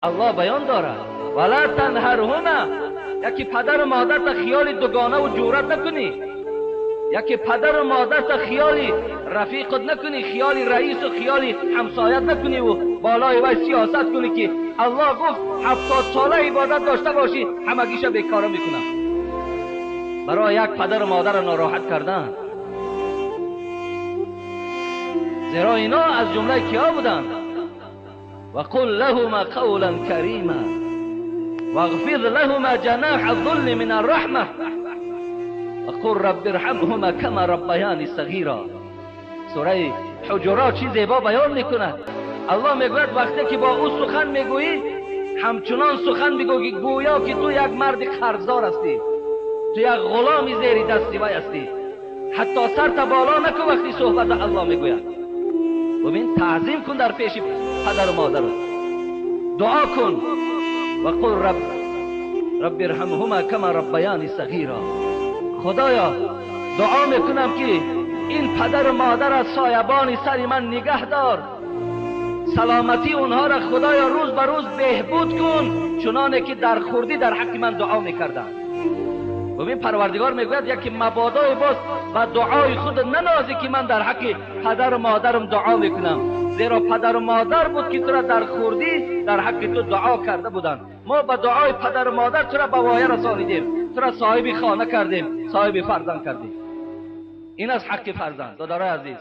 Аллоҳ баён дорад вала танҳарҳума, яке падару модарта хиёли дугона ва ҷурат накунӣ, яке падару модарта хиёли рафиқат накунӣ, хиёли раису хиёли ҳамсоят накунӣ ва болои вай сиёсат кунӣ ки Аллоҳ гуфт 70 сола ибодат дошта бошӣ ҳамагиша бекора мекунам. Барои як падару модарро нороҳат кардан. Зеро ино аз ҷумлаи киҳо буданд? وقل لهما قولا كريما واغفر لهما جناح الذل من الرحمة وقل رب ارحمهما كما ربياني صغيرا. سوره حجرات چی زیبا بیان میکند. الله میگوید وقتی که با او سخن میگویی همچنان سخن میگویی گویا که تو یک مرد قرضدار هستی، تو یک غلامی زیر دستی وی هستی. حتی سرت بالا نکن وقتی صحبت الله میگوید. ببین تعظیم کن در پیش پدر و مادر، دعا کن و قل رب ارحمهما کما ربیانی صغیرا. خدایا دعا میکنم که این پدر و مادر از سایبان سر من نگه دار، سلامتی اونها را خدایا روز به روز بهبود کن چنانه که در خوردی در حق من دعا میکردن. ببین پروردگار میگوید یکی مبادای باز و دعای خود ننازی که من در حق پدر و مادرم دعا میکنم، زیرا پدر و مادر بود که تو را در خوردی در حق تو دعا کرده بودند. ما به دعای پدر و مادر تو را به وایه رسانیدیم، تو را صاحب خانه کردیم، صاحب فرزند کردیم. این از حق فرزند. دادرای عزیز،